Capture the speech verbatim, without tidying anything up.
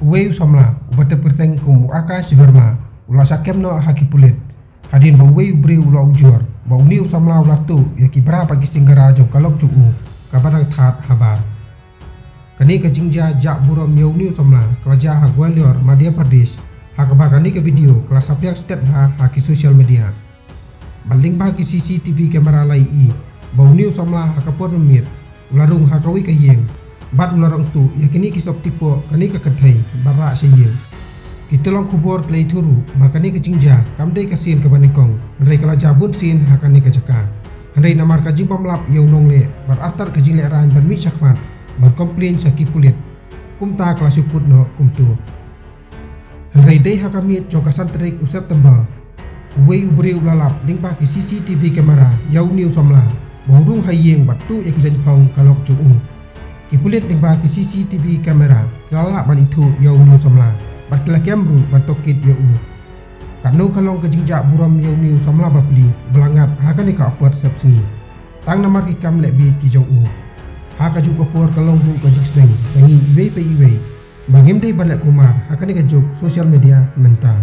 Uwei u samla uba tip kyrteng kum u Akash Verma u la shah kem noh ha ki pulit hadien ba uwei u briew u la ujor ba une u samla u la tuh ïa ki bra bad ki singara jong ka lok jong u kaba dang thad habar. Kane ka jingjia jah burom ïa une u samla ka la jia ha Gwalior, Madhya Pradesh, ha kaba kane ka video ka la saphriang stet bha ha ki social media. Bad lyngba ki C C T V camera la ïohi ba une u samla ha ka por mynmiet u la rung ha kawei ka ïing bad u la rong tuh ïa kine ki sop tipo kane ka kynthei bad rah sha ïing. Ki tyllong khubor ki la ïathuh ruh ba kane ka jingjia kam dei ka sien kaba nyngkong, hynrei ka la jia bun sien ha kane ka jaka. Hynrei namar ka jingbymlap ïa u nongleh bad artat ka jinglehrain ban mih shakhmat ban complain sha ki pulit, kumta ka la shu kut noh kumto. Hynrei dei ha ka miet jong ka san tarik u September, uwei u briew u la lap lyngba ki C C T V camera ïa une u samla ba u rung ha ïing bad tuh ïa ki jaiñphong ka lok jong u. Ki pulit lyngba ki C C T V camera ki la lah ban ithuh ïa une u samla bad ki la kem ruh ban tohkit ïa u. Katno ka long ka jingjah burom ïa une u samla bapli ba la ngat ha kane ka apot sepsngi, tang namar ki kam leh bieit ki jong u. Ha kajuh ka por ka long ruh ka jingsneng ka ngi iwei pa iwei ba ngim dei ban leh kumar ha kane ka juk social media mynta.